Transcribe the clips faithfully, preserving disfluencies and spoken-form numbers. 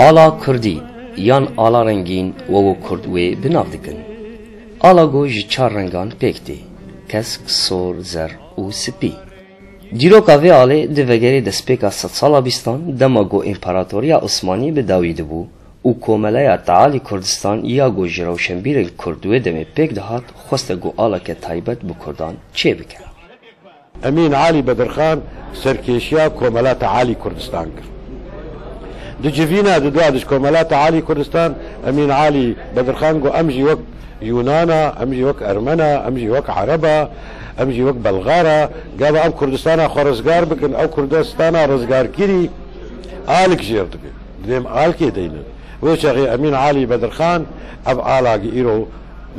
Ala Kurdî yan ala rengîn wewo Kurd wê bi nav dikin. Ala ku ji çar rengan pêk tê, kesk, sor, zer û spî. Dîroka vê alê di vegerê destpêka sedsala bîstan, dema ku Împaratoriya Osmanî bi dawî dibû û Komeleya Tealî Kurdistan ya ku ji rewşenbîrên Kurd wê demê pêk dihat, xweste ku aleke taybet bi Kurdan çêbike. Emîn Alî Bedirxan serkêşiya Komela Tealî Kurdistan kir. Di civîna di dua di ji Komela Tealî Kurdistan, Emîn Alî Bedirxan got, em jî wek Yûnan a, em jî wek Ermen a, em jî wek Ereb a, em jî wek Belgar a, gava em Kurdistana xwe rizgar bikin, ew Kurdistana rizgarkirî alik jêr dibe. Divê em alkê deynin. Wê çaxê Emîn Alî Bedirxan ev ala gi îro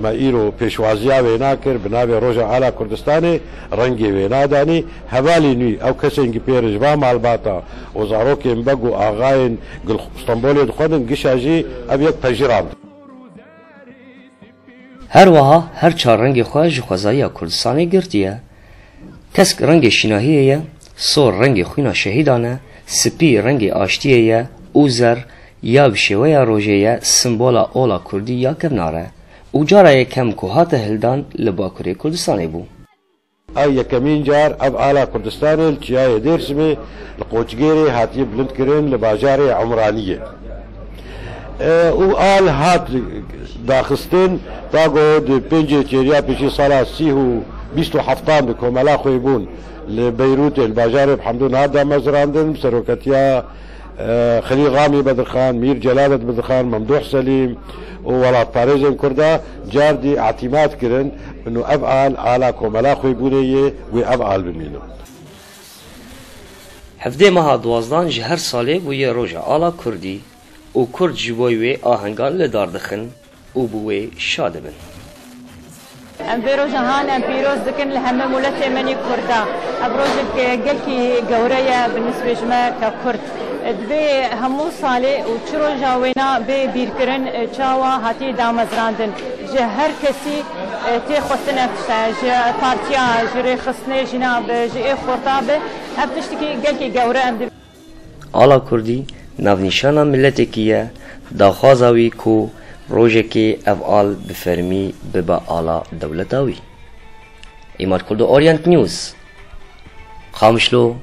Me îro pêşwaziya wêna kir, bi navê Roja Ala Kurdistanê rengê wêna danî. Hevalên wî, ew kesên gi pê re ji va malbata û zarokên beg û axayên Gul-, Stenbolê dixwendin, gişa jî ev yek pejirand. Her wiha her çar rengê xwe ji xwezaya Kurdistanê girtiye. Kesk rengê şînahiyê ye, sor rengê xwîna şehîdan e, spî rengê aştiyê ye û zer ya bi şêweya rojê ye, simbola ola kurdî ya kevnar e û cara yekem ku hate hildan li Bakurê Kurdistanê bû. Ev yekemîn car ev ala Kurdistanê li Çiyayê Dêrsimê li Qoçgêrê hatiye bilindkirin li bajarê Umraniyê. E, û al hat daxistin, ta ku di pêncê çêriya pêşî sala sî û bîst û heftan di Komela Xwêbûn li Beyrûtê li bajarê Bihemdûn hat damezrandin, bi seroketiya, e, Xelîl Ramî Bedirxan, Mîr Celadet Bedirxan, Memdûh Selîm û welatparêzên Kurda car dî îtîmat kirin, û ev al, ala Komela Xwêbûnê ye, wê ev al bimînin. Hevdê meha duwazdan ji her salê bûye Roja Ala Kurdî û Kurd ji bo wê ahengan li dar dixin û bi wê şa dibin. Em vê roja han em pîroz dikin li hemî miletê me yê Kurda. Ev rojek gelkî gewre ye bi nisbê ji me ke Kurd. Divê hemû salê û çi roja wêna bê bîrkirin, çawa hatiye damezrandin. Ji her kesî, e, tê xwestin ev tişt e, ji partiya, ji rêxistinê jîna bi, ji ê xorta bi, ev tiştekî gelkî gewre em dibînin. Ala Kurdî navnîşana miletekî ye, daxwaza wî ku rojekê ev al bi fermî bibe ala dewleta wî. Îmad Kurdo, Orient News, Qamişlo,